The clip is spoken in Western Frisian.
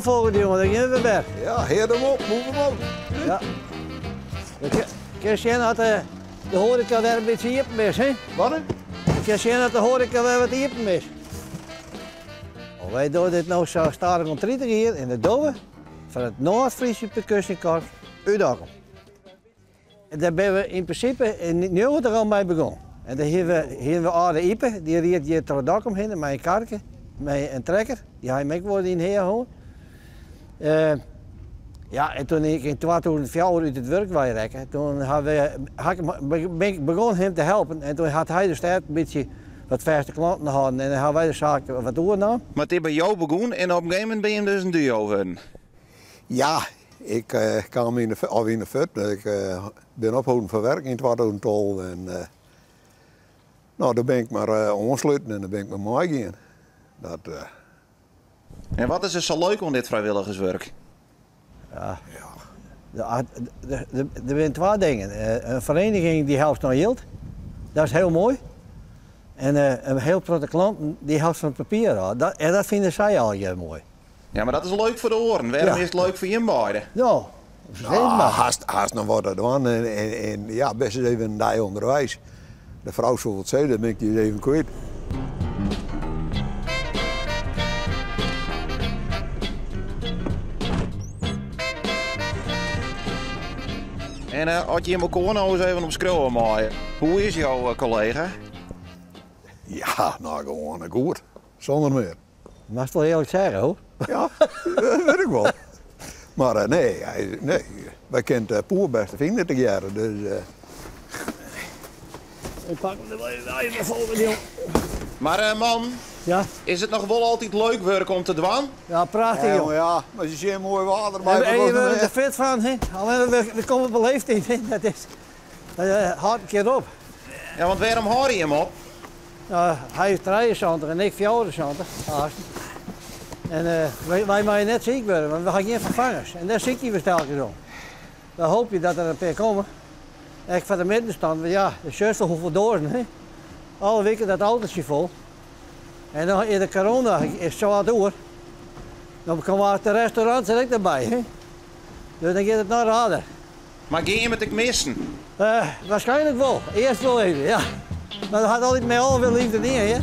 Nou volgende jongen, dan gean we wer. Ja, hear him op, move him op. Ja. Kin sjen dat de, de hoareka wer in bytsje iepen is, hè? Wat? Kin sjen dat de hoareka wer wat iepen is. Oh, wy dogge dit no sa stadich om 30 jier en dat dogge we foar it Noard-Friese Percussion Corps út Dokkum. En dêr binne we yn prinsipe yn 90 al mei begûn. En dêr hiene we, hiene we âlde Ype, dy ried hjir troch Dokkum hinne mei in karke, mei in trekker. Dy ha him ek wol yn Hea hân. Uh, ja, en toen ik yn 2004 út it wurk wei rekke, toen ha we, ha ik, ben ik begûn him te helpen. En toen hat hy de stêd in bytsje wat fêste klanten hâlden en dan ha wy de saak wat oernaam. Mar it is by jo begûn en op in gegeven momint binne jim dus in duo wurden. Ja, ik kaam yn de, of yn de fut. Ik bin opholden fan werk yn 2012 en no, dêr bin ik mar oansluten en dêr bin ik mar meigien. Dat, En wat is der sa leuk oan dit frijwilligerswurk? Ja, der binne twa dingen. In vereniging dy helpt noch jild, dat is hiel moai. En in hiel protte klanten dy helpt fan it papier ôf. Dat, en dat fine sy allegear moai. Ja, mar dat is leuk foar de oaren. Wêrom is it leuk foar jim beide? No, fertel mar. Hast noch wat te dwaan en ja, bist ris even in dei ûnderweis. De frou soe wol sizze, dan bin ik dy ris even kwyt. En as jim elkoar no ris even omskriuwe meie, hoe is jo kollega? Ja, no gewoan goed. Sûnder mear. Moatst wol earlik sizze, hoor. Ja, dat wit ik wol. Mar nee, nee, wy kinne it poerbêst fine tegearre. Dus, Ik pak him der wol even foar, jong. Mar man, Ja? is it noch wol altyd leuk wurk om te dwaan? Ja, prachtich, jong. Ja, mar se sjen moai waar derby. En je wurde der fit fan, hè? Allinnich we komme op 'e leeftiid, hè? Dat is, dat hâldt in kear op. Ja, want wêrom hâlde jim op? No, hy is 73 en ik 74, haast. En wy, wy meie net siik wurde, want we ha gjin ferfangers. En dêr sykje we telkens om. We hoopje dat der in pear komme. Ek foar de middenstand, want ja, de sjochst wol hoefolle doazen, hè? Alle wiken dat autotsje fol. En dan is de corona is sa wat oer. Dan komme de restaurants der ek derby, hè? Dus dan giet it noch raarder. Mar gean jim it ek missen? Waarskynlik wol. Earst wol even, ja. Mar dat hat altyd mei alle leafde dien, hear.